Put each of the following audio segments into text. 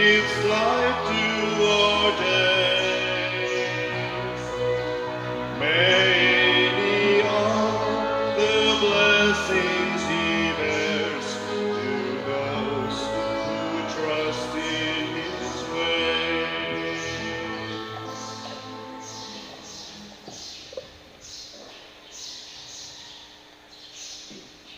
Gives light to our days. Many are the blessings He bears to those who trust in His ways.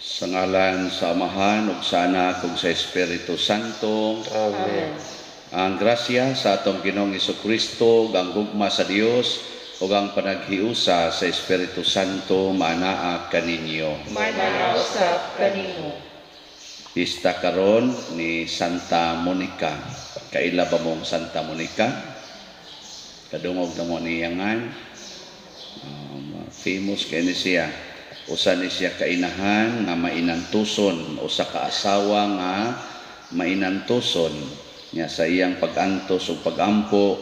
Sa ngalan sa Amahan ug sa Anak ug sa Espiritu Santo. Amen. Ang grasya sa atong Ginoong Kristo ug ang gugma sa Dios ug ang panaghiusa sa Espiritu Santo maanaa kaninyo. Maanaa usab kanimo. Pista karon ni Santa Monica. Kaila ba mong Santa Monica? Kadungog na mo niyangan. Famous kay ni siya. Usa ni siya kainahan nga mainantuson, usa ka asawa nga mainantuson nya sa iyang pag-antos ug pag-ampo,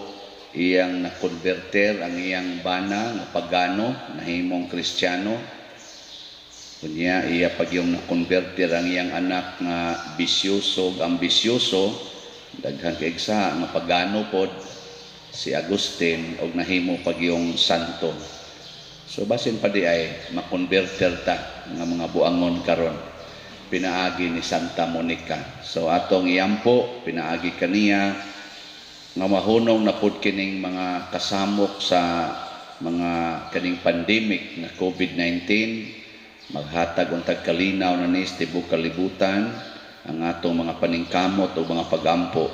iyang nakonverter ang iyang bana nga pagano nahimong Kristiyano. Unya iya pag yung nakonverter ang iyang anak nga bisyoso ug ambisyoso, daghan kay sa nga pagano pod si Agustin og nahimo pag yung santo. So basin pa di ay makonverter ta nga mga buangon karon pinaagi ni Santa Monica. So atong iampo pinaagi kaniya nga mahunong na pud kining mga kasamok sa mga kaning pandemic na COVID-19, maghatag untag kalinaw na ni sa tibuok kalibutan ang atong mga paningkamot o mga pagampo.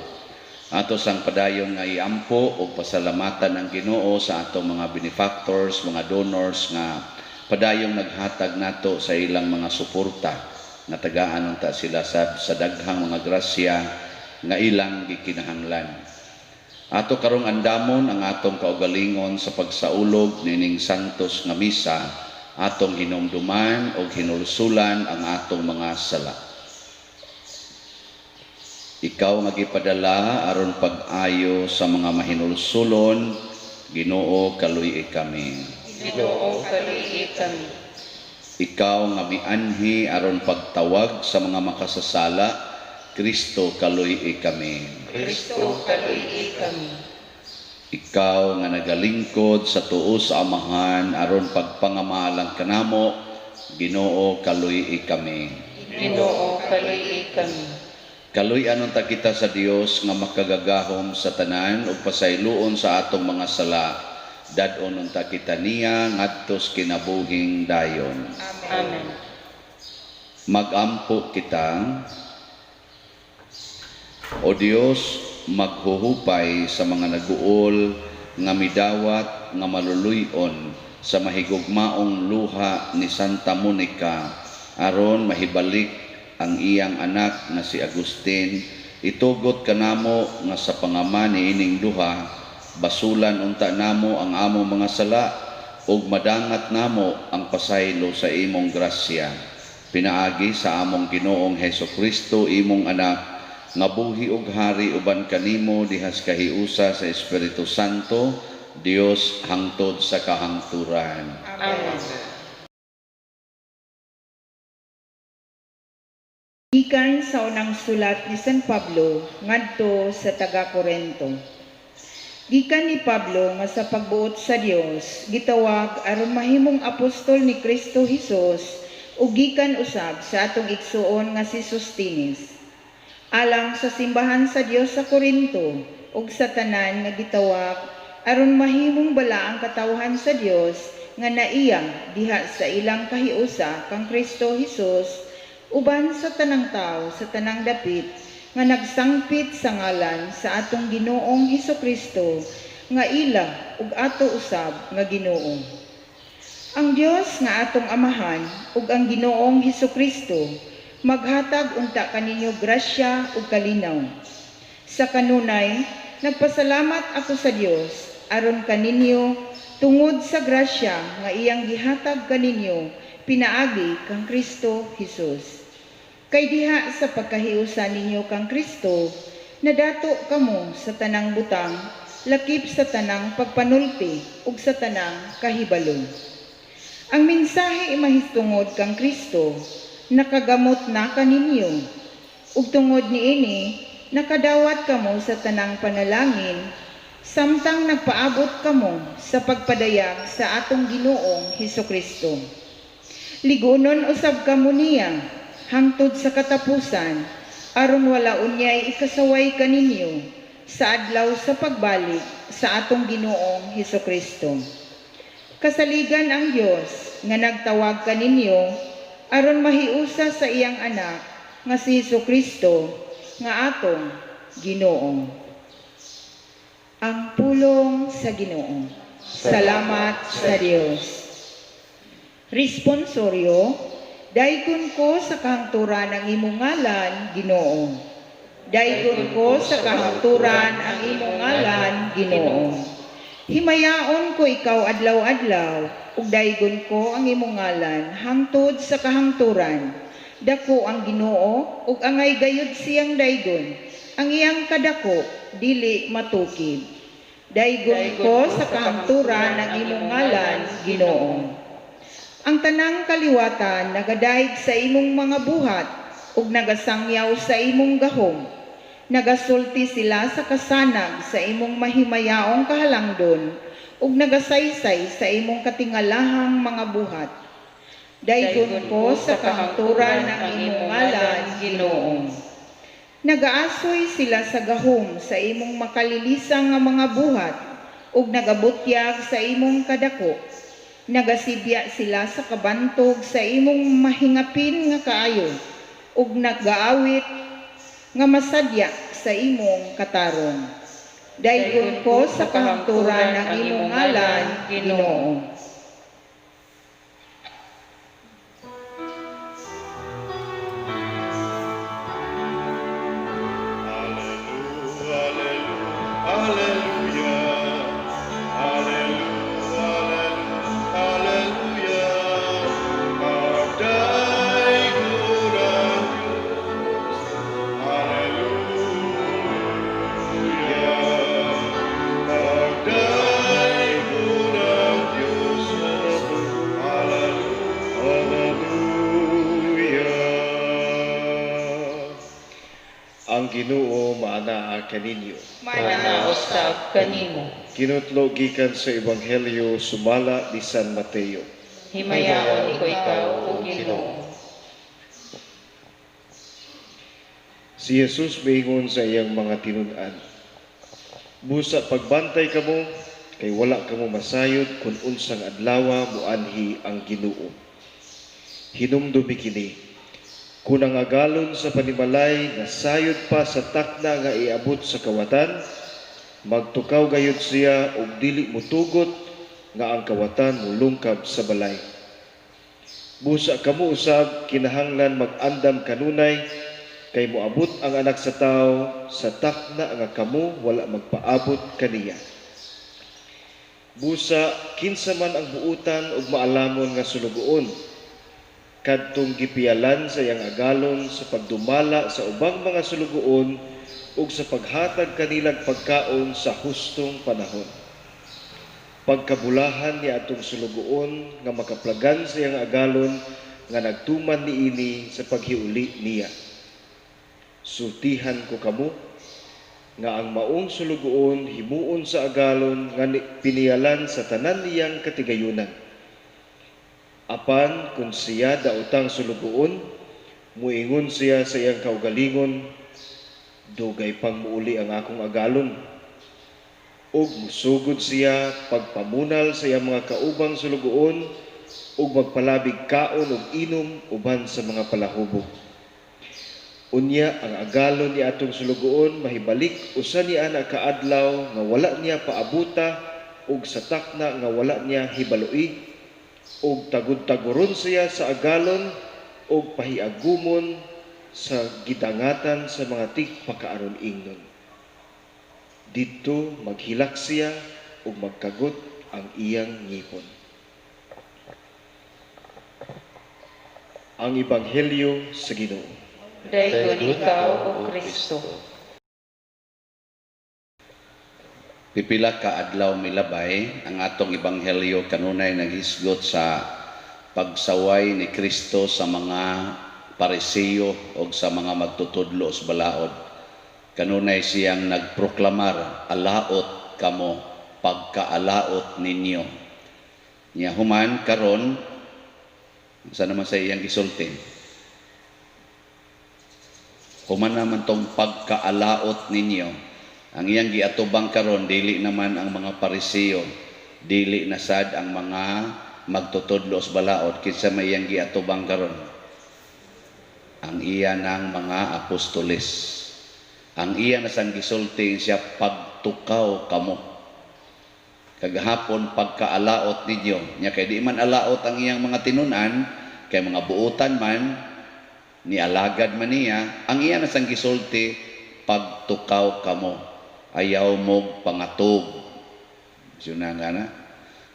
Ato sang padayon nga iampo og pasalamatan ang Ginoo sa atong mga benefactors, mga donors nga padayong naghatag nato sa ilang mga suporta. Natagaan unta sila sa daghang mga grasya nga ilang gikinahanglan. Ato karong andamon ang atong kaugalingon sa pagsaulog nining santos nga misa, atong hinumduman og hinulsulan ang atong mga sala. Ikaw nga gipadala aron pag-ayo sa mga mahinulsulon, Ginoo, kaluy-i kami. Ginoo, kaluy-i kami. Ikaw nga mianhi aron pagtawag sa mga makasasala, Kristo, kaluy-i kami. Kristo, kaluy-i kami. Ikaw nga nagalingkod sa tuo sa Amahan aron pagpangamalang kanamo, Ginoo, kaluy-i kami. Ginoo, kaluy-i kami. Kaluy-an unta kita sa Dios nga makagagahom sa tanan ug pasayloon sa atong mga sala. Dad-on unta kita niya ngadto sa kinabuhing dayon. Amen. Magampo kita. O Dios, maghuhupay sa mga naguol nga midawat nga maluluy-on sa mahigugmaong luha ni Santa Monica aron mahibalik ang iyang anak nga si Agustin, itugot kanamo nga sa pangama niining duha basulan unta namo ang among mga sala ug madangat namo ang pasaylo sa imong grasya. Pinaagi sa among Ginoong Heso Kristo, imong anak, nga buhi ug hari uban kanimo dihas kahiusa sa Espiritu Santo, Dios hangtod sa kahangturan. Amen. Gikan sa unang sulat ni San Pablo ngadto sa taga Korento. Gikan ni Pablo nga sa pagbuot sa Dios gitawag aron mahimong apostol ni Kristo Hesus ug gikan usab sa atong igsuon nga si Sostines. Alang sa simbahan sa Dios sa Korinto ug sa tanan nga gitawag aron mahimong balaang katawhan sa Dios nga naiya diha sa ilang kahiusa kang Kristo Hesus, uban sa tanang tao sa tanang dapit nga nagsangpit sa ngalan sa atong Ginoong Hesukristo nga ila ug ato usab nga Ginoo. Ang Dios nga atong Amahan ug ang Ginoong Hesukristo maghatag unta kaninyo grasya ug kalinaw. Sa kanunay nagpasalamat ako sa Dios aron kaninyo tungod sa grasya nga iyang gihatag kaninyo pinaagi kang Kristo Hesus. Kay diha sa pagkahiusa ninyo kang Kristo, nadato kamo sa tanang butang, lakip sa tanang pagpanulti ug sa tanang kahibalo. Ang mensahe mahitungod kang Kristo, nakagamot na kaninyo. Ug tungod niini, nakadawat kamo sa tanang panalangin, samtang nagpaabot kamo sa pagpadayag sa atong Ginoong Hesukristo. Ligunon usab kamo niya hangtod sa katapusan, aron wala unyay ikasaway kaninyo sa adlaw sa pagbalik sa atong Ginoong Hesukristo. Kasaligan ang Dios nga nagtawag kaninyo aron mahiusa sa iyang anak nga si Hesukristo nga atong Ginoo. Ang pulong sa Ginoo. Salamat sa Dios. Responsoryo, daygon ko sa kahangturan ang imong ngalan, Ginoo. Daygon ko sa kahangturan ang imong ngalan, Ginoo. Himayaon ko ikaw adlaw-adlaw, ug daygon ko ang imong ngalan hangtod sa kahangturan. Dako ang Ginoo ug angay gayud siyang daygon. Ang iyang kadako dili matukib. Daygon ko sa kahangturan ang imong ngalan, Ginoo. Ang tanang kaliwatan nagadayeg sa imong mga buhat ug nagasangyaw sa imong gahom. Nagasulti sila sa kasanag sa imong mahimayaong kahalangdon ug nagasaysay sa imong katingalahang mga buhat. Daygon ko sa kahangturan ang imong ngalan, Ginoo. Nagaasoy sila sa gahom sa imong makalilisang nga mga buhat ug nagabutyag sa imong kadako. Nagasibya sila sa kabantog sa imong mahingapin nga kaayo ug nagaawit nga masadya sa imong katarong. Daygon ko sa kahangturan ang imong ngalan, Ginoo. Alleluia, alleluia, alleluia, pagdaygon ang Diyos. Alleluia, pagdaygon ang Diyos. Alleluia. Ang Ginoo maanaa kaninyo. Maanaa usab kanimo. Kinutlo gikan sa Ebanghelyo sumala ni San Mateo. Himayaon ko ikaw, O Ginoo. Si Jesus miingon sa iyang mga tinun-an. Busa pagbantay kamo kay wala kamo masayod kung unsang adlawa moanhi ang Ginoo. Hinumdumi kini, kun ang agalon sa panimalay nasayod pa sa takna nga iabot sa kawatan, magtukaw gayud siya og dili motugot nga ang kawatan molungkab sa balay. Busa kamo usab kinahanglan mag-andam kanunay kay moabot ang anak sa tawo sa takna nga kamo wala magpaabot kaniya. Busa kinsa man ang buutan ug maalamon nga sulugoon kadtong gipiyalan sa iyang agalon sa pagdumala sa ubang mga sulugoon ug sa paghatag kanilag pagkaon sa hustong panahon. Pagkabulahan ni atong sulugoon nga makaplagan sa iyang agalon nga nagtuman niini sa paghiuli niya. Sultihan ko kamo nga ang maong sulugoon himuon sa agalon nga piniyalan sa tanan niyang katigayunan. Apan kun siya daotang sulugoon, muingon siya sa iyang kaugalingon, dugay pang muuli ang akong agalon. Ug musugod siya pagpamunal sa iyang mga kaubang sulugoon ug magpalabig kaon ug inom uban sa mga palahubog. Unya ang agalon ni atong sulugoon mahibalik usa niya na kaadlaw nga wala niya paabuta ug sa takna nga wala niya hibaloi, ug tagud-taguron siya sa agalon ug pahiagumon sa gidangatan sa mga tigpakaaron ingnon. Didto maghilak siya ug magkagot ang iyang ngipon. Ang Ebanghelyo sa Ginoo. Daygon ikaw, O Kristo. Pipila ka adlaw milabay ang atong ebanghelyo kanunay naghisgot sa pagsaway ni Kristo sa mga Pariseo o sa mga magtutudlo sa balaod. Kanunay siyang nagproklamar, "Alaot kamo, pagkaalaot ninyo." Nya human karon, sa naman sa iyang gisulti? Human naman tong pagkaalaot ninyo, ang iyang giatubang karon dili naman ang mga Pariseo, dili na sad ang mga magtutudlo sa balaod. Kinsa may iyang giatubang karon? Ang iya ng mga apostoles. Ang iya na sang gisulti siya, "Pagtukaw kamo." Kagahapon, "Pagkaalaot ninyo." Nya kay di man alaot ang iyang mga tinun-an, kay mga buutan man, ni alagad man niya. Ang iya na sang gisulti, "Pagtukaw kamo, ayaw mo pangatog." Siyuna nga na.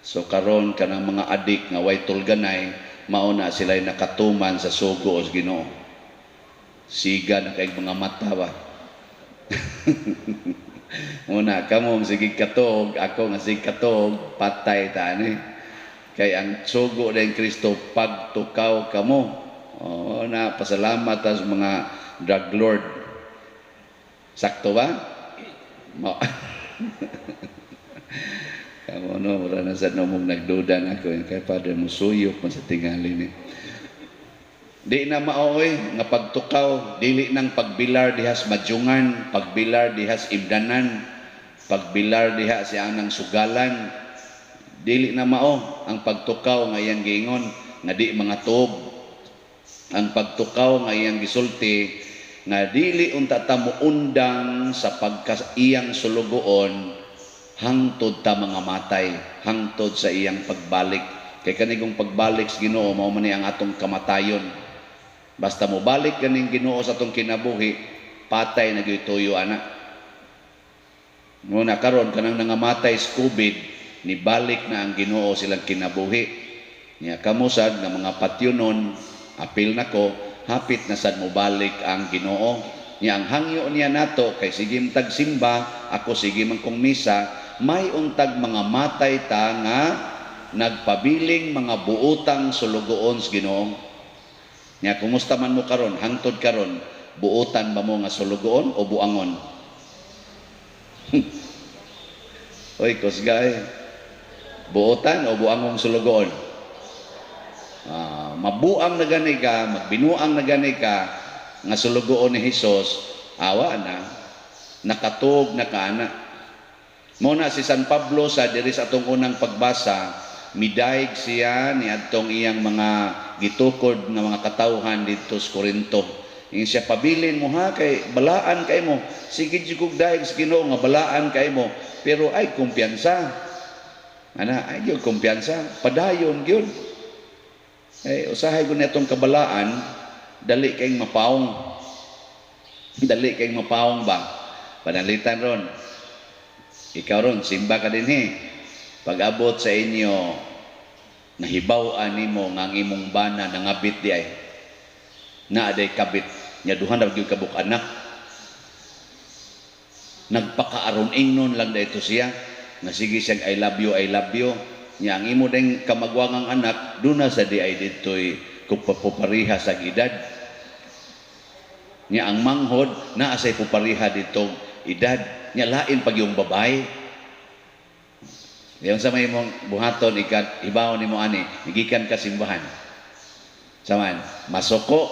So karon, kanang mga adik nga way tulganay, mao na sila'y nakatuman sa sugo sa Ginoo. Siga na kay mga mata ba. Muna kamo sige katog, ako nga sige katog, patay ta ani. Kay ang sugo din Kristo, "Pagtukaw kamo." Oh, na pasalamat ta sa mga drug lord. Sakto ba? Kamo no, mura na sa nomong nagduda na ako kay Father, musuyok man sa tingali ni. Di na maoy nga pagtukaw, dili nang pagbilar dihas madyungan, pagbilar dihas imdanan, pagbilar diha si anang sugalan. Dili na mao ang pagtukaw nga iyang giingon nga di mga tuob. Ang pagtukaw nga iyang gisulti nga dili unta ta muundang sa pagka iyang sulugoon hangtod ta mga matay, hangtod sa iyang pagbalik. Kay kanigong pagbalik sa Ginoo, mao man ni ang atong kamatayon. Basta mobalik ganing Ginoo sa atong kinabuhi, patay na gyud tuyo ana. Muna karon, kanang nangamatay sa COVID, nibalik na ang Ginoo silang kinabuhi. Nya kamo sad nga mga patyonon, apil nako, hapit na sad mobalik ang Ginoo. Nya ang hangyo niya nato kay sige tag simba, ako sige man kong misa, may untag mga matay ta nga nagpabiling mga buotang sulugoon sa Ginoo. Nya kumusta man mo karon, hangtod karon, buotan ba mo nga sulugoon o buangon? Oy, kusgay. Buotan o buangong sulugoon? Mabuang na gani ka, magbinuang na gani ka nga sulugoon ni Hesus, awa na, nakatug na kaana. Muna si San Pablo sa diri sa atong unang pagbasa, midayeg siya ni adtong iyang mga gitukod nga mga katawhan didto sa Korinto. Ingon siya, "Pabilin mo ha, kay balaan kay mo. Sige jud kog dayeg sa Ginoo nga balaan kay mo, pero ay kumpiyansa." Ana, ay gyud kumpiyansa, padayon gyud. Eh usahay ko atong kabalaan, dali kayong mapaong. Dali kayong mapaong ba? Panalitan ron. Ikaw ron, simba ka dinhi. Pag-abot sa inyo, nahibaw-an nimo nga ang imong bana nangabit di ay. Naa day kabit. Nya duha na gyud kabuk anak. Nagpakaaron ingnon lang dayto siya. Nga sige siyang "I love you, I love you." Nya ang imo ding kamagwangang anak, duna sa di ay dito'y kupapariha sa edad. Nya ang manghod, naa say pupariha dito edad. Nya lain pag yung babae. Yung sa may mong buhaton, ikat, ibaw ni mo ani, gikan ka simbahan. Saman, masuko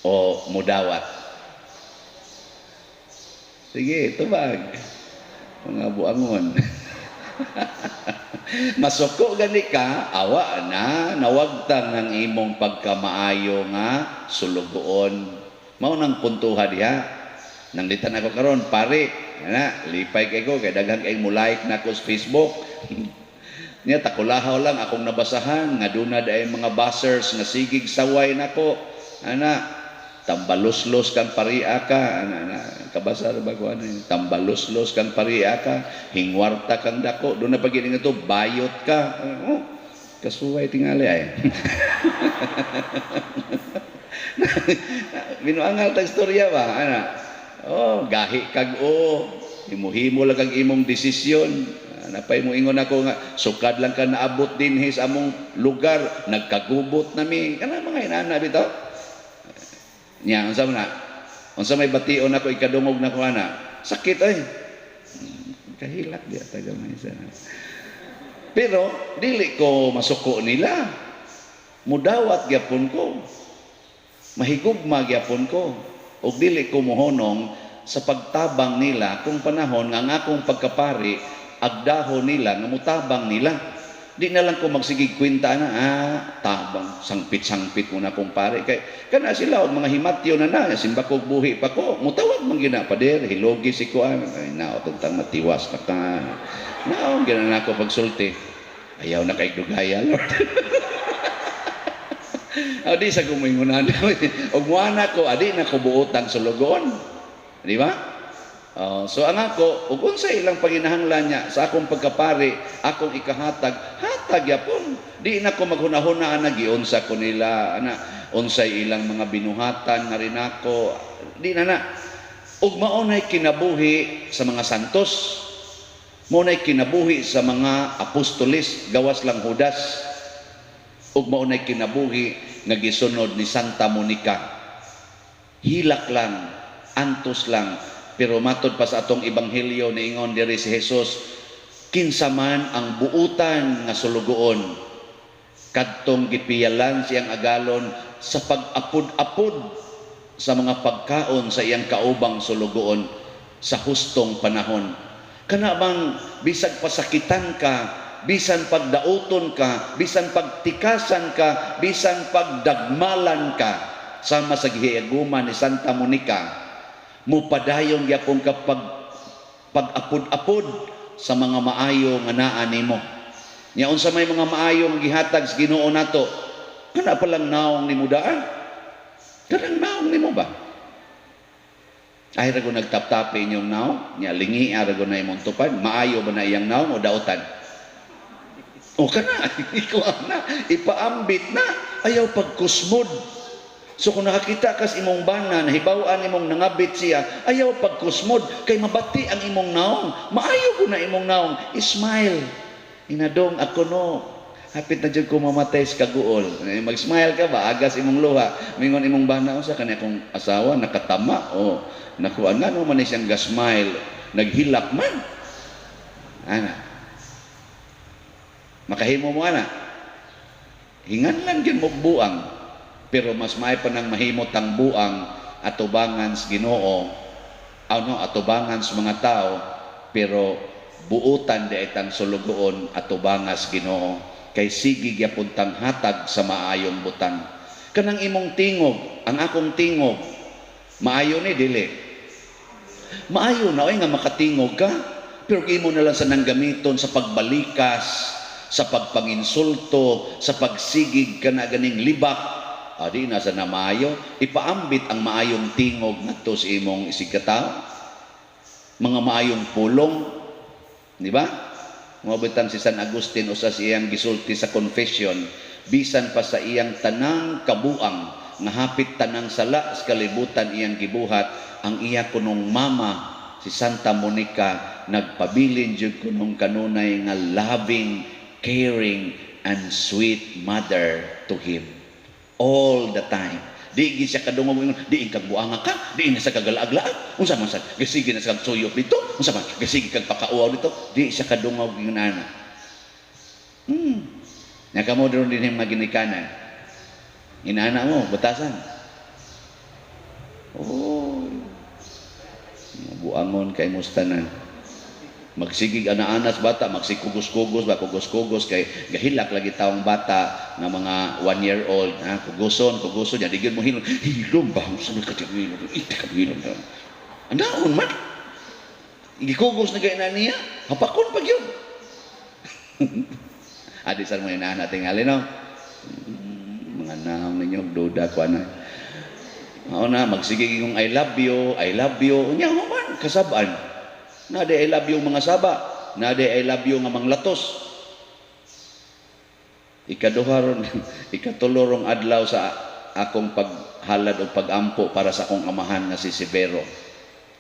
o mudawat? Sige, tubag. Mga buangon. Masuko gani ka, awa na, nawagtang ng imong pagkamaayo nga sulugoon. Mao nang puntuha diha. Nanglitan ako karon, pare, ana, lipay kay ko kay daghan kay mo like na ako sa Facebook. Nya takulahaw lang akong nabasahan nga duna day mga buzzers nga sigig saway nako. Ana, tambaluslos kang paria ka, ana, ana, kabasa ra ba ko ano, tambaluslos kang paria ka, hingwarta kang dako, duna pa gid nga to bayot ka. Oh, kasuway tingali ay. Binuangal tag istorya ba, ana. Oh, gahi kag o, himuhimo lang kag imong desisyon. Napay mo ingon ako nga sukad lang ka naabot dinhi sa among lugar, nagkagubot nami. Kana mga inana bitaw. Nya unsa man na? Unsa may bation ako ikadungog nako ana? Sakit ay. Kahilak di taga may isa. Pero dili ko masuko nila. Mudawat gyapon ko. Mahigugma gyapon ko. Ug dili ko mohonong sa pagtabang nila kung panahon nga ang akong pagkapari agdahon nila nga mutabang nila. Di na lang ko magsigig kwenta na, tabang, sangpit-sangpit mo na kong pare. Kay, kana sila, og mga himatyo na na, simbakog buhi pa ko, mutawag man gina, pader, hilogi si kuan. Ay, nao, tantang matiwas ka ka. Nao, gina na ako pagsulti. Ayaw na kay dugaya, Lord. O, di sa gumingunan. Og muana ko, adi na ko buotang sulugoon. Di ba? So ang ako, ug unsa ilang panginahanglan niya sa akong pagkapari, akong ikahatag, hatag yapon. Di na ko maghunahuna ana giunsa ko nila, ana unsay ilang mga binuhatan nga rin ako. Di na na. Ug mao nay kinabuhi sa mga santos. Mao nay kinabuhi sa mga apostoles, gawas lang Judas. Ug mao nay kinabuhi nga gisunod ni Santa Monica. Hilak lang, antos lang, pero matod pa sa atong ebanghelyo niingon diri si Jesus, kinsa man ang buutan nga sulugoon kadtong gipiyalan siyang agalon sa pag-apod-apod sa mga pagkaon sa iyang kaubang sulugoon sa hustong panahon. Kana bang bisag pasakitan ka, bisan pagdauton ka, bisan pagtikasan ka, bisan pagdagmalan ka, sama sa gihiaguma ni Santa Monica, mupadayon gyapon ka pag-apod-apod sa mga maayo nga naa nimo. Nya unsa may mga maayo nga gihatag sa Ginoo nato? Kana pa lang naong nimo daan. Kanang naong nimo ba? Ay ra nagtaptapi inyong naong, nya lingi ra na imong tupad, maayo ba na iyang naong o dautan? O kana, ikaw na, ipaambit na, ayaw pagkusmod. So kung nakakita kas imong bana, nahibaw-an imong nangabit siya, ayaw pagkusmod, kay mabati ang imong naong. Maayo ko na imong naong. Smile. Inadong ako no. Hapit na jud ko mamatay sa kaguol. Mag-smile ka ba? Agas imong luha. Mingon imong bana, unsa kani akong asawa nakatama o nakuan nga no man siyang ga-smile, naghilak man. Ana. Makahimo mo ana. Hingan lang gyud mo buang. Pero mas may pa nang mahimot ang buang atubangan sa Ginoo, ano atubangan sa mga tao, pero buutan di itang sulugoon atubangan sa Ginoo kay sige gyapon tang hatag sa maayong butang. Kanang imong tingog, ang akong tingog, maayo ni dili. Maayo na oy nga makatingog ka, pero imo na lang sa nang gamiton sa pagbalikas, sa pagpanginsulto, sa pagsigig ka na ganing libak. Adi na sa namayo, ipaambit ang maayong tingog ngadto sa imong isigkatawo. Mga maayong pulong, di ba? Mao bitang si San Agustin usa sa iyang gisulti sa confession, bisan pa sa iyang tanang kabuang nga hapit tanang sala sa kalibutan iyang gibuhat, ang iya kunong mama si Santa Monica nagpabilin jud kunong kanunay nga loving, caring and sweet mother to him all the time. Di gid siya kadungog ingon, diin kag buanga ka, diin na sa kagalaag-laag. Unsa man sa gasige na sa kag suyop dito, unsa man gasige kag pakauaw dito, di siya kadungog ingon ana. Nya kamo dron din mga ginikanan. Inaana mo, batasan. Oh. Buangon kay mustanan. Magsigig ana-anas bata, magsikugos-kugos ba, kugos-kugos kay gahilak lagi taong bata nga mga 1 year old, ha, kugoson, kugoson, yan, digin mo hilom, hilom ba, unsa man ka hilom, iti ka hilom. Andaon man. Gikugos na gay na niya, hapakon pag yun. Adi sa mo inaana tingali no. Mga naong ninyo duda ko ana. Mao na magsigig yung I love you, I love you. Unya man kasab-an. Na I love you mga saba, na I love you nga manglatos. Ikaduha ron, ikatulo rong adlaw sa akong paghalad o pagampo para sa akong amahan nga si Severo.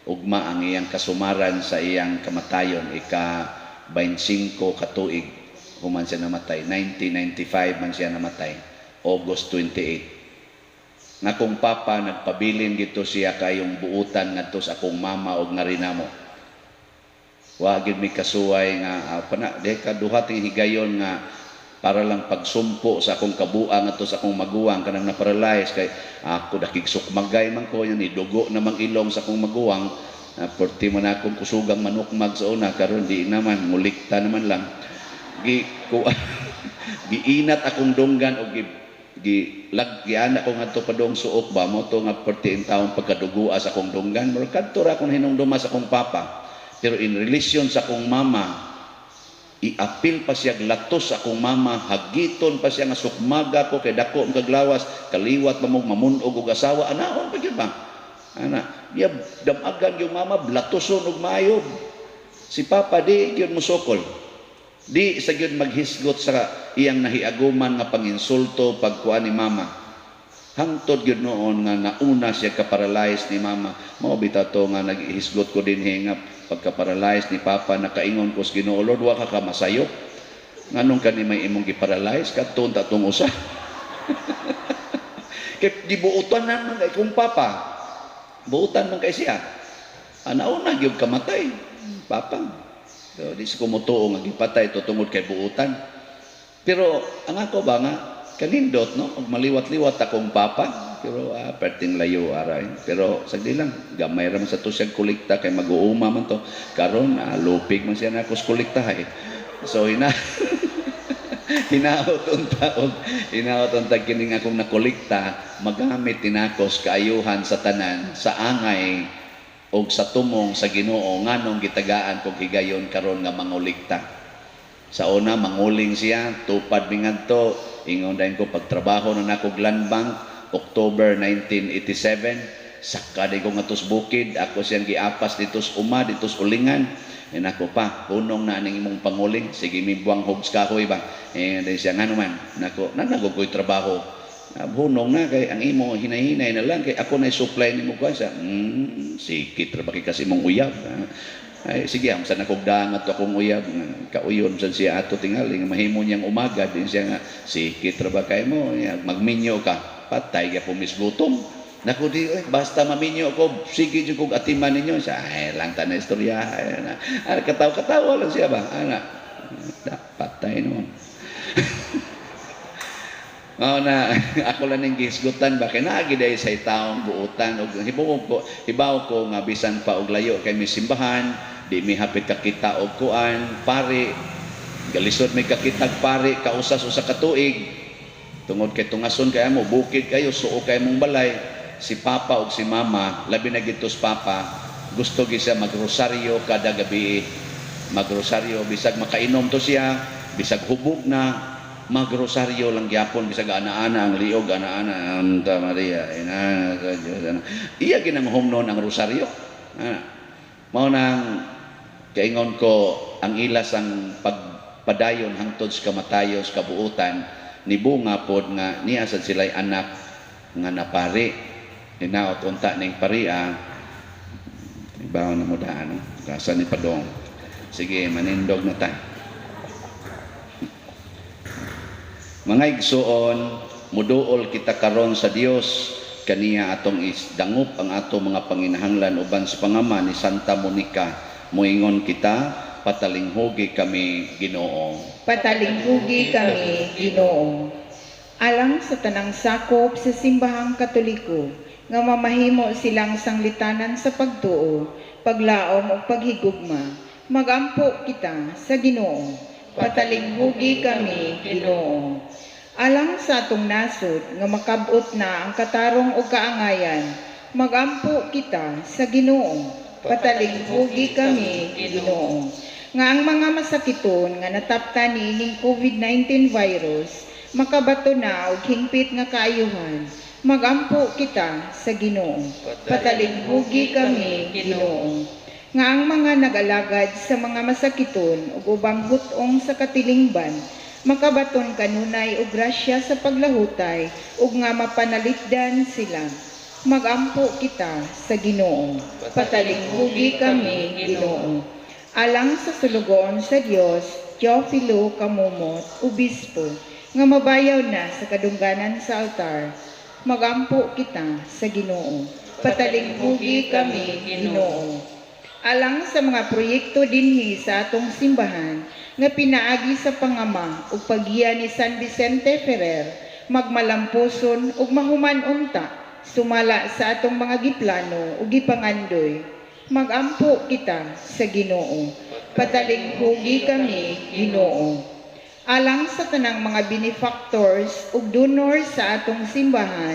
Ugma ang iyang kasumaran sa iyang kamatayon, ika 25 katuig human siya namatay. 1995 man siya namatay, August 28. Nga akong papa nagpabilin gito siya kayong buutan ngadto sa akong mama og ngarinamo. Wa gyud mi kasuway nga pana di ka duha ting higayon nga para lang pagsumpo sa akong kabuang ngadto sa akong maguwang kanang na-paralyze kay ako dakig sukmagay man ko ni dugo namang ilong sa akong maguwang. Perti man akong kusugang manukmag sa una karon di naman ngulikta naman lang. Gi ko giinat akong dunggan og gi gi lag giana ko ngadto padong suok ba mo to nga perti in taon pagkadugua sa akong dunggan murag kadto ra akong hinumduma sa akong papa. Pero in relation sa akong mama, iapil pa siya latos sa akong mama, hagiton pa siya nga sukmaga ko kay dako ang kaglawas, kaliwat pa mong mamun-og og asawa, anaon pa gyud ba? Ana, ya damagan yung mama blatoson og maayo. Si papa di gyud mosukol. Di sa gyud maghisgot sa iyang nahiaguman nga panginsulto pagkuan ni mama. Hangtod gyud noon nga nauna siya kaparalyze ni mama. Mao bitaw to nga naghisgot ko dinhi nga pagka-paralyze ni papa nakaingon ko sa Ginoo, Lord, wa ka masayop. Nganong kani may imong giparalyze kadto ta tong usa. Kay gibuotan naman kay kung papa. Buotan man kay siya. Nauna gyud kamatay papa. So, di sa kumutuo nga gipatay to tungod kay buotan. Pero ang ako ba nga kanindot no og maliwat-liwat akong papa pero perting layo aray. Pero sagdi lang gamay ra man sa to siyang kolekta kay mag-uuma man to. Karon lupig man siya nako sa kolekta eh. So hinaot unta og hinaot unta kining akong nakolekta magamit tinako sa kaayuhan sa tanan sa angay og sa tumong sa Ginoo nganong gitagaan kog higayon karon nga mangolekta. Sa una manguling siya, tupad mi ngadto, ingon dayon ko pagtrabaho na nako Land Bank October 1987, saka di ko ngadto sa bukid, ako siyang giapas dito sa uma, dito sa ulingan. Nako pa, hunong na aning imong panguling, sige mi buwang hogs kahoy ba. Dayon siya ngano man, nako nanago ko'y trabaho. Hunong na kay ang imo hinay-hinay na lang kay ako na supply nimo kuan siya. Sikit ra ba kay kasi imong uyab. Ay sige, am sa nakugdang ato akong uyab kauyon sad siya ato tingali nga mahimo niyang umaga din siya nga sikit ra ba kay mo magminyo ka patay gyapon misgutom. Nako di basta maminyo ko sige jud kog atiman ninyo siya. Ay lang ta na istorya ay, na. Ah, katawa-katawa lang siya ba ana. Da, patay noon. Mao na ako lang ning gihisgutan ba kay naa gid ay sa taong buotan og hibaw ko nga bisan pa og layo kay mi simbahan di mi hapit kakita og kuan pare galisod mi kakitag pare kausas usa ka tuig tungod kay tungason kay mo bukid kayo suo kay mong balay. Si papa og si mama labi na gid sa papa gusto gi siya magrosaryo kada gabi, magrosaryo bisag makainom to siya bisag hubog na magrosaryo lang gyapon bisag ana-ana ang liog ana-ana Anta Maria ina sa Diyos ana. Iya ginang humnon ang rosaryo. Ana. Mao nang kaingon ko ang ilas ang pagpadayon hangtod sa kamatayon sa kabuutan nibunga pod nga niya sad sila'y anak nga napari. Hinaot unta ning paria ibaw na mo daan no? Kasa ni Padong. Sige manindog na ta. Mga igsuon, muduol kita karon sa Dios kaniya atong isdangop ang ato mga panginahanglan uban sa pangama ni Santa Monica. Moingon kita, patalinghugi kami Ginoo. Patalinghugi kami Ginoo. Alang sa tanang sakop sa simbahang Katoliko nga mamahimo silang sanglitanan sa pagtuo, paglaom ug paghigugma, magampo kita sa Ginoo. Patalinghugi kami Ginoo. Alang sa atong nasod nga makabot na ang katarong ug kaangayan, magampo kita sa Ginoo. Patalinghugi kami Ginoo. Nga ang mga masakiton nga nataptan niining COVID-19 virus makabato na og hingpit nga kaayuhan, magampo kita sa Ginoo. Patalinghugi kami Ginoo. Nga ang mga nag-alagad sa mga masakiton ug ubang hut-ong sa katilingban makabaton kanunay og grasya sa paglahutay ug nga mapanalipdan sila, magampo kita sa Ginoo. Patalinghugi kami Ginoo. Alang sa sulugoon sa Dios, Teofilo Camomot, Obispo, nga mabayaw na sa kadungganan sa altar, Magampo kita sa Ginoo. Patalinghugi kami, Ginoo. Alang sa mga proyekto dinhi sa atong simbahan nga pinaagi sa pangama ug paggiya ni San Vicente Ferrer, magmalampuson ug mahuman unta sumala sa atong mga giplano ug gipangandoy. Magampo kita sa Ginoo. Patalinghugi kami, Ginoo. Alang sa tanang mga benefactors ug donors sa atong simbahan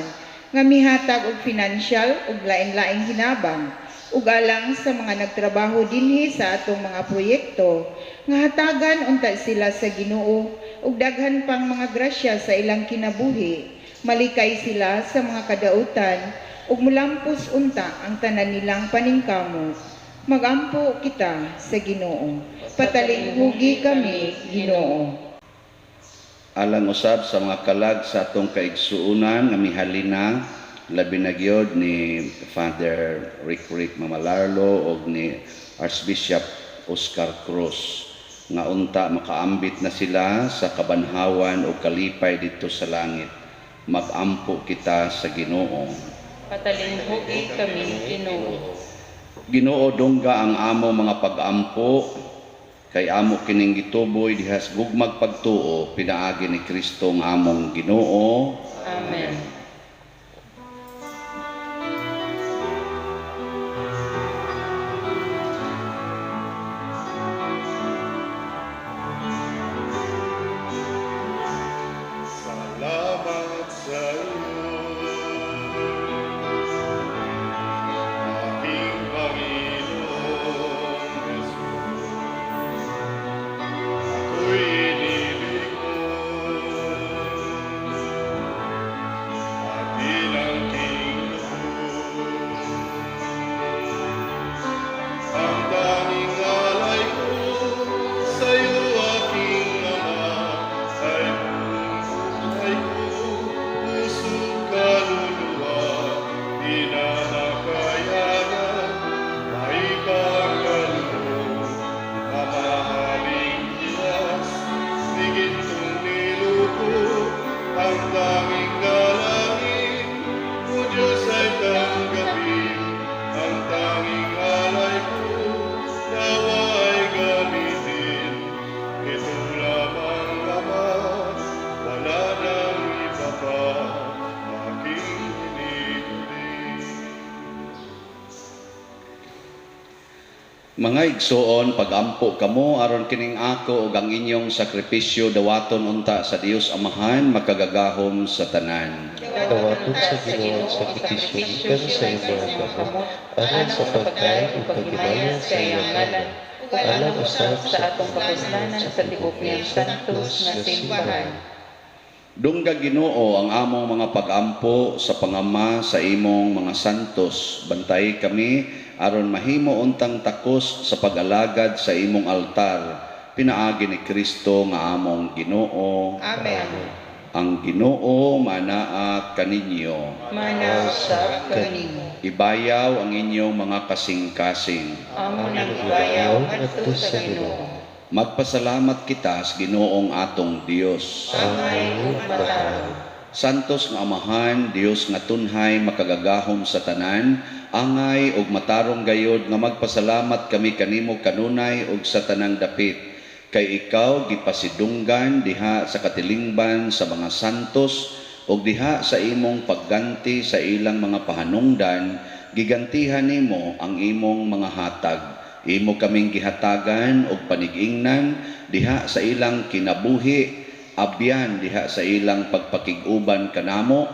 nga mihatag og financial ug lain-laing hinabang, ug alang sa mga nagtrabaho dinhi sa atong mga proyekto nga hatagan unta sila sa Ginoo ug daghan pang mga grasya sa ilang kinabuhi, malikay sila sa mga kadautan ug mulampos unta ang tanan nilang paningkamot. Magampo kita sa Ginoo. Patalinghugi kami, Ginoo. Alang usab sa mga kalag sa atong kaigsuonan nga mihalina, labi na gyud ni Father Rick Rick Mamalarlo og ni Archbishop Oscar Cruz, nga unta makaambit na sila sa kabanhawan o kalipay didto sa langit. Magampo kita sa Ginoo. Patalinghugi kami, Ginoo. Ginoo, dungga ang amo mga pag-ampo, kay amo kining gituboy diha sa gugmag pagtuo, pinaagi ni Kristo ang among Ginoo. Amen. Salamat sa iyo, aking Panginoong Jesus. Ako'y inibig mo at tinangking lubos. Ang tanging alay ko sa'yo, aking Ama, ay buong buhay ko, puso, kaluluwa. Di na makayanan, maipagkaloob, mamahaling hilas, ni gintong niluko, ang tanging dalangin, O Diyos, ay tanggapin, ang tanging alay ko, nawa ay gamitin. Ito lamang, Ama, wala nang iba pa, aking hinihiling. Mga igsoon, pagampo kamo aron kining ako ug ang inyong sakripisyo dawaton unta sa Dios Amahan makagagahom sa tanan. Dawaton sa Ginoo ang sakripisyo gikan sa imong mga kamot, aron sa pagdayeg ug paghimaya sa iyang ngalan, ug alang usab sa atong kapuslanan sa tibuok niyang santos nga simbahan. Dungga, Ginoo, ang among mga pagampo sa pangama sa imong mga santos. Bantay kami aron mahimo untang takos sa pag-alagad sa imong altar. Pinaagi ni Kristo nga among Ginoo. Amen. Ang Ginoo manaa kaninyo. Mana usab kanimo. Ibayaw ang inyong mga kasing-kasing. Amo nang ibayaw ngadto sa Ginoo. Magpasalamat kita sa Ginoong atong Dios. Angay ug matarong. Santos nga Amahan, Dios nga tunhay makagagahom sa tanan, angay ug matarong gayod nga magpasalamat kami kanimo kanunay ug sa tanang dapit. Kay ikaw gipasidunggan diha sa katilingban sa mga santos ug diha sa imong pagganti sa ilang mga pahanungdan, gigantihan nimo ang imong mga hatag. Imo kaming gihatagan og panigingnan diha sa ilang kinabuhi, abyan diha sa ilang pagpakig-uban kanamo,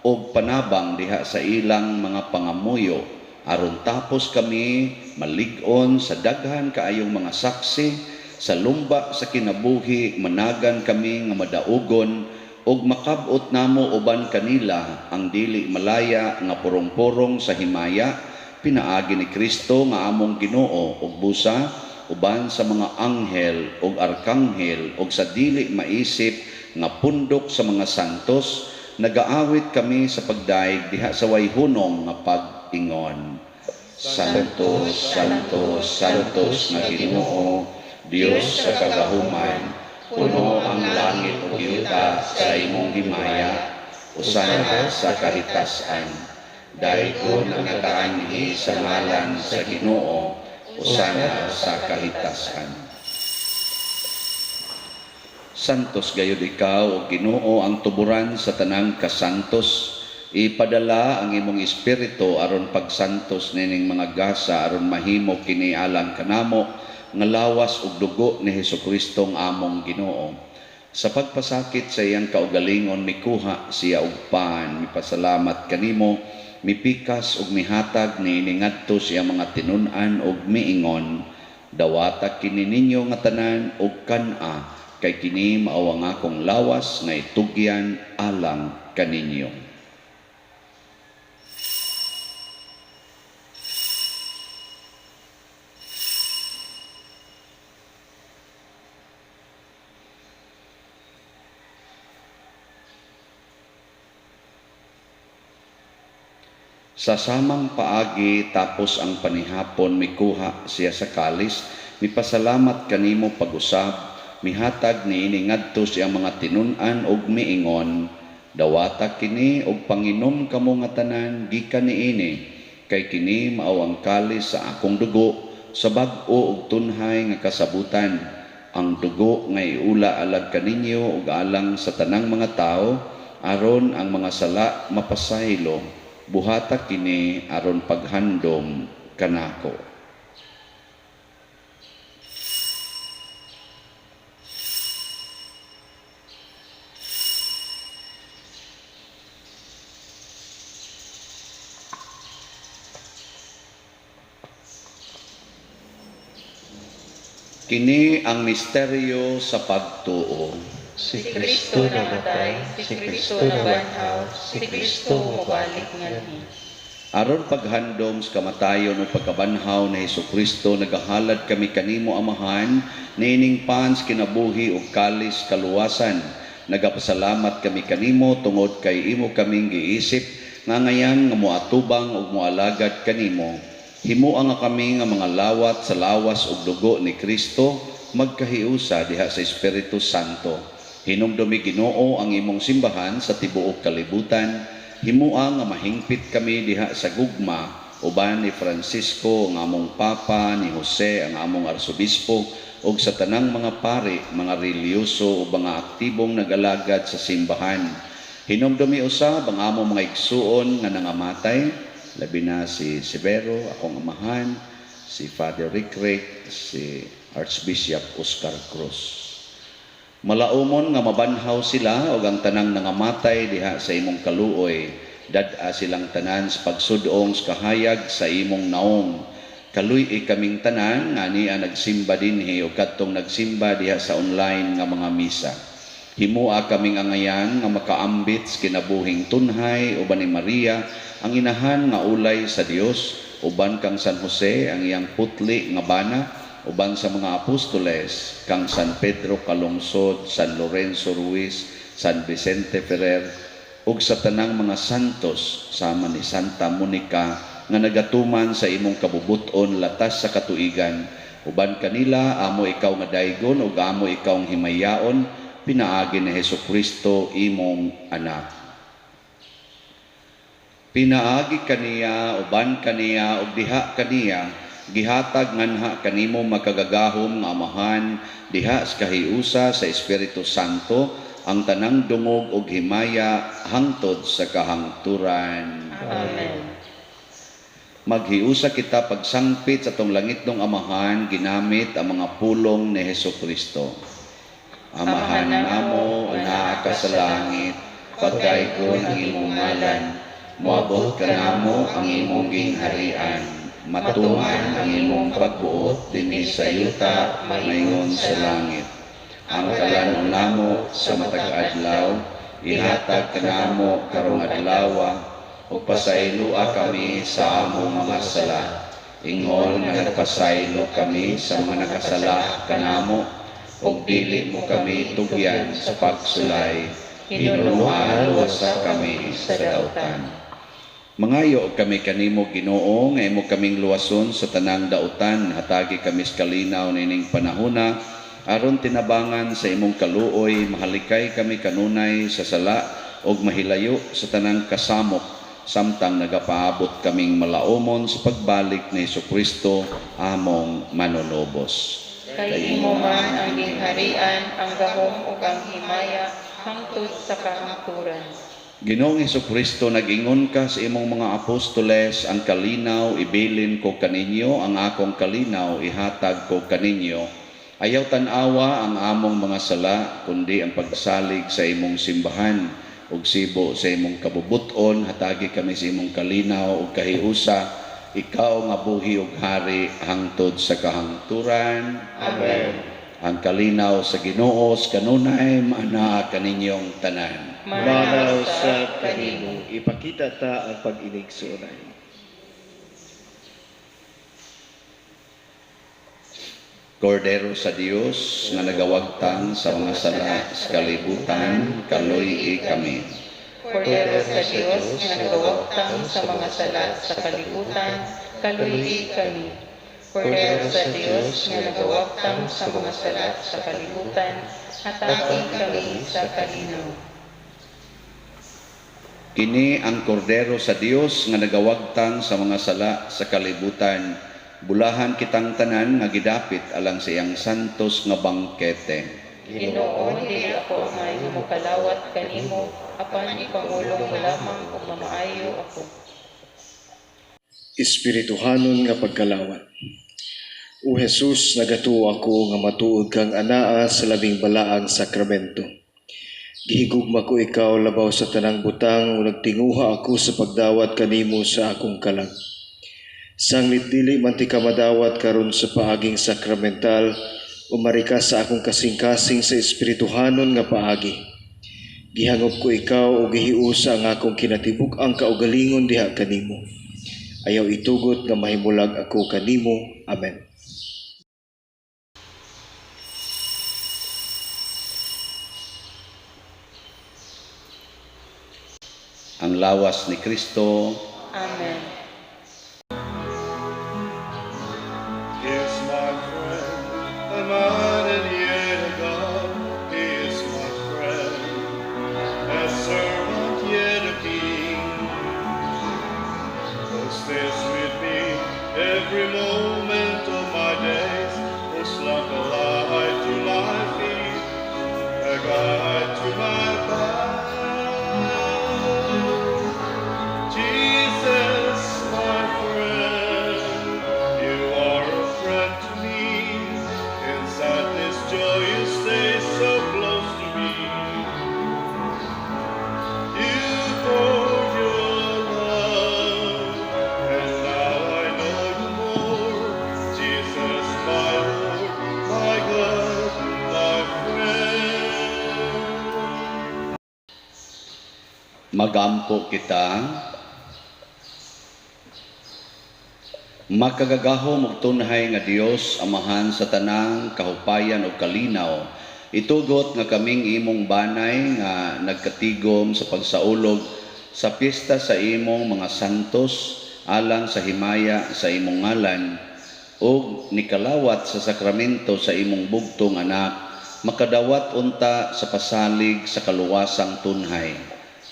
og panabang diha sa ilang mga pangamuyo, aron tapos kami malig-on sa daghan kaayong mga saksi sa lumba sa kinabuhi, managan kami nga madaugon og makab-ot namo uban kanila ang dili malaya nga purong-purong sa himaya, pinaagi ni Kristo nga among Ginoo, ug busa uban sa mga anghel ug arkanghel ug sa dili maisip nga pundok sa mga santos, nagaawit kami sa pagdaig diha sa way hunong nga pag-ingon. Santo, Santo, Santos nga Ginoo, Dios sa kagahuman, puno ang langit ug yuta sa imong himaya. Hosana sa kahitasan. Daygon ang nagaanhi sa ngalan sa Ginoo, Hosana sa kahitasan. Santos gayud ikaw, o Ginoo, ang tuburan sa tanang kasantos. Ipadala ang imong espiritu aron pagsantos nining mga gasa aron mahimo kini alang kanamo nga lawas ug dugo ni Hesukristo ang among Ginoo. Sa pagpasakit sa iyang kaugalingon, mikuha siya og pan, mipasalamat kanimo, mipikas ug mihatag niini ngadto sa iyang mga tinun-an ug miingon, "Dawata kini ninyo nga tanan ug kan-a, kay kini mao ang akong lawas nga itugyan alang kaninyo." Sa samang paagi tapos ang panihapon, mikuha siya sa kalis, mipasalamat kanimo pag-usab, mihatag niini ngadto sa iyang mga tinun-an ug miingon, "Dawata kini ug panginom kamo nga tanan gikan niini, kay kini mao ang kalis sa akong dugo sa bag-o ug tunhay nga kasabutan, ang dugo nga iula alang kaninyo ug alang sa tanang mga tawo aron ang mga sala mapasaylo. Buhata kini aron paghandom kanako." Kini ang misteryo sa pagtuo. Si Kristo namatay, si Kristo nabanhaw, si Kristo mobalik nganhi. Aron paghandom sa kamatayon ug pagkabanhaw ni Hesukristo, nagahalad kami kanimo, Amahan, niining pan sa kinabuhi ug kalis kaluwasan. Nagapasalamat kami kanimo tungod kay imo kaming giisip nga ngayan nga moatubang ug moalagad kanimo. Himoa nga kami nga mga lawat sa lawas ug dugo ni Kristo magkahiusa diha sa Espiritu Santo. Hinumdumi, Ginoo, ang imong simbahan sa tibuok kalibutan. Himoa nga mahingpit kami diha sa gugma uban ni Francisco ang among Papa, ni Jose ang among Arsobispo, ug sa tanang mga pari, mga relihiyoso ug mga aktibong nag-alagad sa simbahan. Hinumdumi usab ang among mga igsuon nga nangamatay, labi na si Severo, akong amahan, si Father Rick Rick, si Archbishop Oscar Cruz. Malaumon nga mabanhaw sila ug ang tanang nangamatay diha sa imong kaluoy, dad-a silang tanan sa pagsudong sa kahayag sa imong naong. Kaluy-i kaming tanan nga ania nagsimba dinhi ug kadtong nagsimba diha sa online nga mga misa. Himoa kaming angayan nga makaambit sa kinabuhing tunhay uban ni Maria ang inahan nga ulay sa Dios, uban kang San Jose ang iyang putli nga bana, uban sa mga apostoles kang San Pedro Calungsod, San Lorenzo Ruiz, San Vicente Ferrer, ug sa tanang mga santos sama ni Santa Monica nga nagatuman sa imong kabubuton latas sa katuigan. Uban kanila amo ikaw nga daygon ug amo ikaw ang himayaon, pinaagi ni Hesukristo imong anak. Pinaagi kaniya, uban kaniya, ug diha kaniya, gihatag nganha kanimo makagagahom nga Amahan, diha sa kahiusa sa Espiritu Santo, ang tanang dungog ug himaya hangtod sa kahangturan. Amen. Maghiusa kita pagsangpit sa atong langitnong Amahan, ginamit ang mga pulong ni Hesukristo. Amahan namo, naa ka sa langit, pagdaygon ang imong ngalan, moabot kanamo ang imong gingharian, matuman ang imong pagbuot dinhi sa yuta maingon sa langit. Ang kalan-on namo sa matag adlaw, ihatag kanamo karong adlawa, ug pasayloa kami sa among mga sala, ingon nga nagpasaylo kami sa mga nakasala kanamo, ug dili mo kami tugyan sa pagsulay, hinunoa luwasa kami sa dautan. Mangayo kami kanimo, Ginoo, nga imo kaming luwason sa tanang dautan, hatagi kami sa kalinaw nining panahona, aron tinabangan sa imong kaluoy, mahalikay kami kanunay sa sala ug mahilayo sa tanang kasamok samtang nagapaabot kaming malaumon sa pagbalik ni Hesukristo among manunubos. Kay imo man ang gingharian, ang gahom ug ang himaya hangtod sa kahangturan. Ginoong Hesukristo, nag-ingon ka sa imong mga apostoles, ang kalinaw ibilin ko kaninyo, ang akong kalinaw ihatag ko kaninyo. Ayaw tan-awa ang among mga sala, kundi ang pagsalig sa imong simbahan ug sibo sa imong kabubut-on, hatagi kami sa imong kalinaw ug kahiusa, ikaw nga buhi ug hari hangtod sa kahangturan. Amen. Ang kalinaw sa Ginoo sa kanunay maanaa kaninyong tanan. Manaw sa kanimo, ipakita ta ang pag-inig sa unay. Kordero sa Dios nga nagawagtang sa mga sala sa kalibutan, kaluy-i kami. Kordero sa Dios nga nagawagtang sa mga sala sa kalibutan, kaluy-i kami. Kordero sa Dios nga nagawagtang sa mga sala sa kalibutan, hatagi kami sa kalinaw. Kini ang Kordero sa Dios nga nagawagtang sa mga sala sa kalibutan. Bulahan kitang tanan nga gidapit alang sa iyang santos nga bangkete. Ginoo, dili ako angay nga mokalawat kanimo, apan ipangulong mo lamang ug mamaayo ako. Espirituhanon nga pagkalawat. O Jesus, nagatuo ako nga matuod kang anaa sa labing balaang sakramento. Gihigugma ko ikaw labaw sa tanang butang ug nagtinguha ako sa pagdawat kanimo sa akong kalag. Sanglit dili man tika madawat karon sa paaging sakramental, umari ka sa akong kasing-kasing sa espirituhanon nga paagi. Gihangop ko ikaw ug gihiusa ang akong kinatibuk-ang kaugalingon diha kanimo. Ayaw itugot nga mahimulag ako kanimo. Amen. Ang lawas ni Kristo. Amen. He is my friend, a man and yet a God. He is my friend, a servant yet a king, who stays with me every moment of my days, who's like a light to my feet, a guide to my path. Jesus, my friend, you are a friend to me. In sadness, joy, you stay so close to me. You poured your love, and now I know you more. Jesus, my Lord, my God, my friend. Magampo kita. Makagagahom ug tunhay nga Dios, Amahan sa tanang kahupayan ug kalinaw, itugot nga kaming imong banay nga nagkatigom sa pagsaulog sa piyesta sa imong mga santos alang sa himaya sa imong ngalan ug nikalawat sa sakramento sa imong bugtong anak, makadawat unta sa pasalig sa kaluwasang tunhay.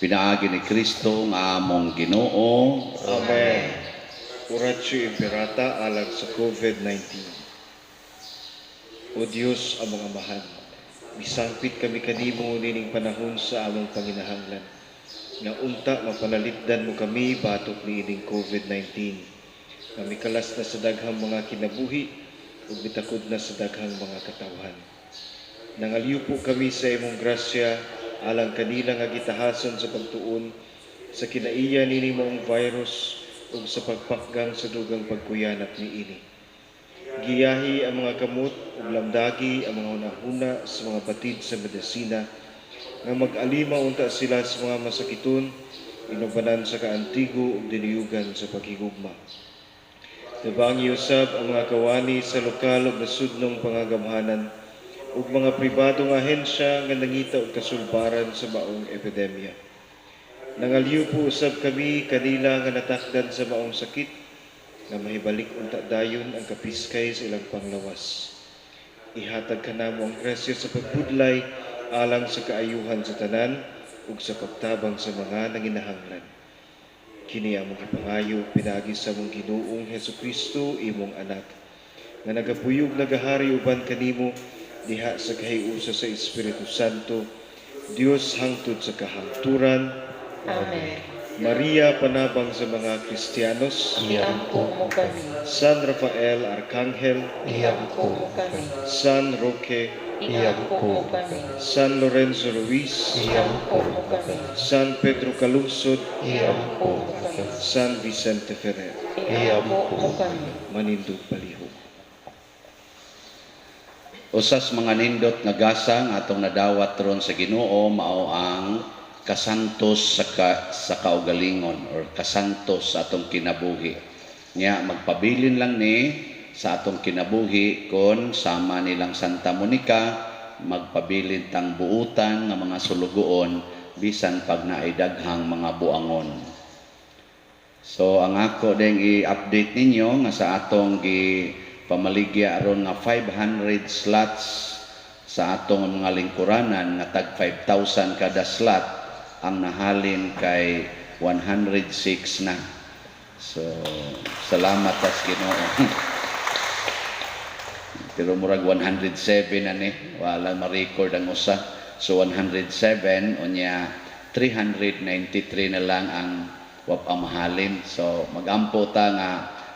Pinaagi ni Kristo nga among Ginoo. Amen. Oratio Imperata alang sa COVID-19. O Dios, among Amahan, misangpit kami kanimo nining panahon sa among panginahanglan, nga unta mapanalipdan mo kami batok niining COVID-19, nga mikalas na sa daghang mga kinabuhi ug mitakod na sa daghang mga katawhan. Nangalyupo kami sa imong grasya alang kanila nga gitahason sa pagtuon sa kinaiya nining maong virus ug sa pagpakgang sa dugang pagkuyanap niini. Giyahi ang mga kamot ug lamdagi ang mga hunahuna sa mga batid sa medisina nga mag-alima unta sila sa mga masakiton, inubanan sa kaantigo ug dinuyugan sa paghigugma. Tabangi usab ang mga kawani sa lokal ug nasudnong pangagamhanan ug mga pribadong ahensya nga nangita og kasulbaran sa maong epidemya. Nangalyupo usab kami kanila nga natakdan sa maong sakit nga mahibalik unta dayon ang kapiskay sa ilang panglawas. Ihatag kanamo ang grasya sa pagbudlay alang sa kaayuhan sa tanan ug sa pagtabang sa mga nanginahanglan. Kini among gipangayo pinaagi sa among Ginoong Hesukristo, imong anak, nga nagapuyo ug nagahari uban kanimo diha sa kahiusa sa Espiritu Santo, Dios hangtod sa kahangturan. Amen. Maria, panabang sa mga Kristiyanos, Iampo mo kami. San Rafael Arcangel, Iampo mo kami. San Roque, Iampo mo kami. San Lorenzo Ruiz, Iampo mo kami. San Pedro Calungsod, Iampo mo kami. San Vicente Ferrer. Iampo mo kami. Manindog palihog. Usas mga nindot nga gasa nga atong nadawat ron sa Ginoo mao ang kasantos sa kaugalingon or kasantos sa atong kinabuhi. Nya magpabilin lang ni sa atong kinabuhi kon sama nilang Santa Monica, magpabilin tang buutan nga mga sulugoon bisan pag naay daghang mga buangon. So ang ako ding i-update ninyo nga sa atong gi pamaligya aron nga 500 slots sa atong mga lingkuranan nga tag 5,000 kada slot, ang nahalin kay 106 na. So salamat tas Ginoo. Pero murag 107 na ni, wala ma-record ang usa. So 107, unya 393 na lang ang wa pa mahalin. So magampo ta nga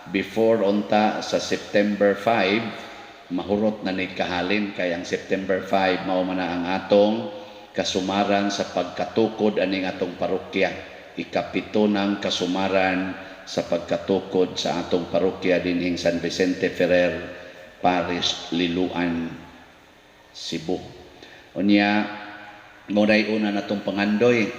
before unta sa September 5 mahurot na ni kahalin, kay ang September 5 mao man na ang atong kasumaran sa pagkatukod aning atong parokya. Ikapito ng kasumaran sa pagkatukod sa atong parokya dinhing San Vicente Ferrer Parish, Liloan, Cebu. Unya mo nay una natong pangandoy.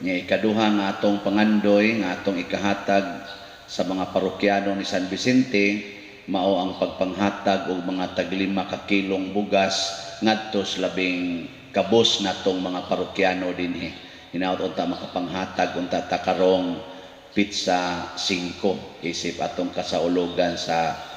Nya ikaduha nga atong pangandoy nga atong ikahatag sa mga parokyano ni San Vicente mao ang pagpanghatag og mga tag-5 ka kilong bugas ngadto sa labing kabos natong mga parokyano dinhi. Hinaot unta makapanghatag unta ta karong pizza 5 isip atong kasaulugan sa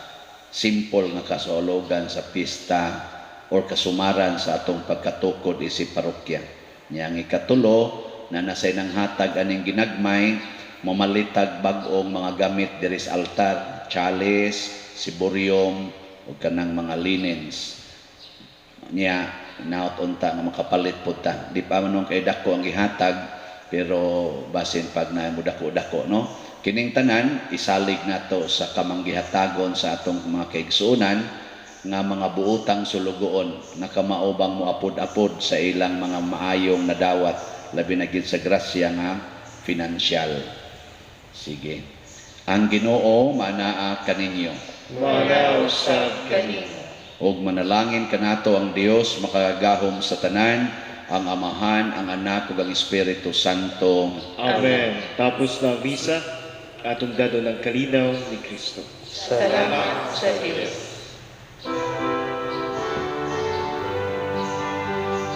simple nga kasaulugan sa pista or kasumaran sa atong pagkatukod isip parokya. Nya ang ikatulo na nasay nang hatag aning ginagmay, mamalitag bag-ong mga gamit diri sa altar, chalice, ciborium ug kanang mga linens. Nya hinaot unta nga makapalit pud ta. Di pa man kay dako ang gihatag, pero basin pag na mo dako-dako, no. Kining tanan isalig nato sa kamanggihatagon sa atong mga kaigsuonan nga mga buotang sulugoon nga kamaobang moapod-apod sa ilang mga maayong nadawat, labi na gid sa grasya nga financial. Sige. Ang Ginoo manaa kaninyo. Manaa usab kanimo. Og manalangin kanato ang Dios makagagahom sa tanan, ang Amahan, ang Anak ug ang Espiritu Santo. Amen. Tapos na ang misa, atong dadon ang kalinaw ni Kristo. Salamat sa Dios.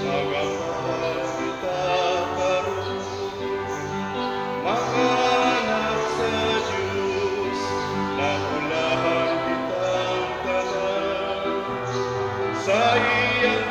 Nagapahal kita karon, mga anak sa Diyos, napulahan kitang tanan sa iyang